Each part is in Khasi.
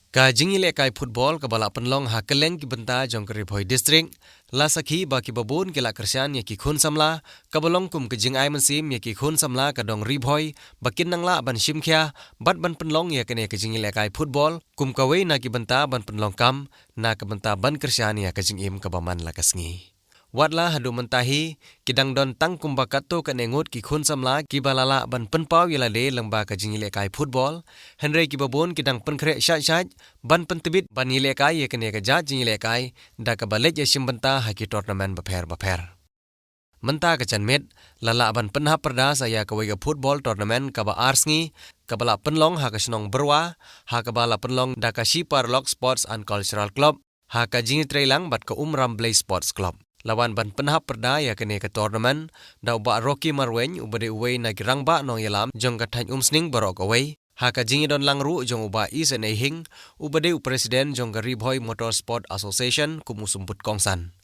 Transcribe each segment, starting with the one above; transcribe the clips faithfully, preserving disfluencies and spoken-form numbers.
Ka jingïalehkai football kaba la pynlong ha kylleng ki bynta jong ka Ri Bhoi District la sakhi ba kiba bun ki la kyrshan ïa ki khun samla, kaba long kum ka jingai mynsiem ïa ki khun samla ka dong Ri Bhoi ba kin nang lah ban shim khia bad ban pynlong ïa kane ka jingïalehkai football kum kawei na ki bynta ban pynlong kam na ka bynta ban kyrshan ïa ka jingim kaba man la ka sngi. Wat la haduh mynta hi, ki dang don tang kumba katto katne ngut ki khun samla kiba la lah ban pynpaw ïa lade lyngba ka jingïalehkai football, hynrei kiba bun ki dang pynkhreh shait shait ban pyntbit ban ïalehkai ïa kane ka jait jingïalehkai da kaba leit ïashim bynta ha ki tournament bapher bapher. Mynta ka janmiet la lah ban pynhap pyrda sa ïa kawei ka football tournament kaba ar sngi, kaba la pynlong ha ka shnong Byrwa, ha kaba la pynlong da ka Shi Paralok Sports and Cultural Club, ha ka jingïatreilang bad ka Umram Blei Sports Club. La wan ban pynhap pyrda ïa kane ka tournament da u Bah Rocky Marwein, uba dei uwei na ki rangbah nongïalam jong ka thaiñ Umsning baroh kawei, ha ka jingïadonlang ruh jong u Bah Isynei Hing, uba dei u president jong ka Ri Bhoi Motor Sport Association kum u symbud kongsan.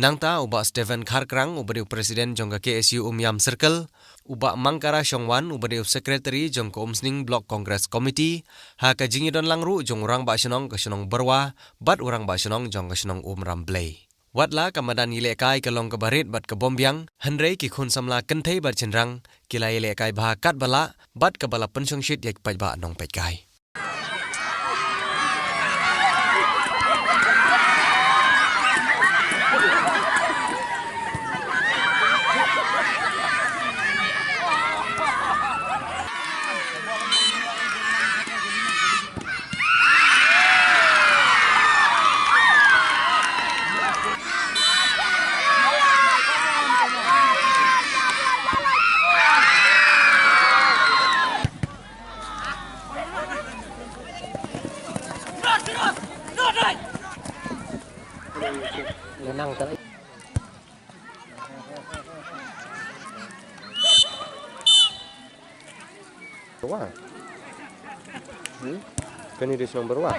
Nangta u Bah Stephen Kharkrang, uba dei u president jong ka K S U Umiam Circle, u Bah Mangkara Shongwan, uba dei u secretary jong ka Umsning Block Congress Committee, ha ka jingïadonlang ruh jong u rangbah shnong ka shnong Byrwa bad u rangbah shnong jong ka shnong Umram Blei. Wat la ka madan ïalehkai ka long kaba rit bad ka bym biang, hynrei ki khun samla kynthei bad shynrang ki la ïalehkai bha katba lah bad kaba la pynshongshit ïa ki paidbah nongpeitkai. Wah. Hmm? Kani di shnong Byrwa.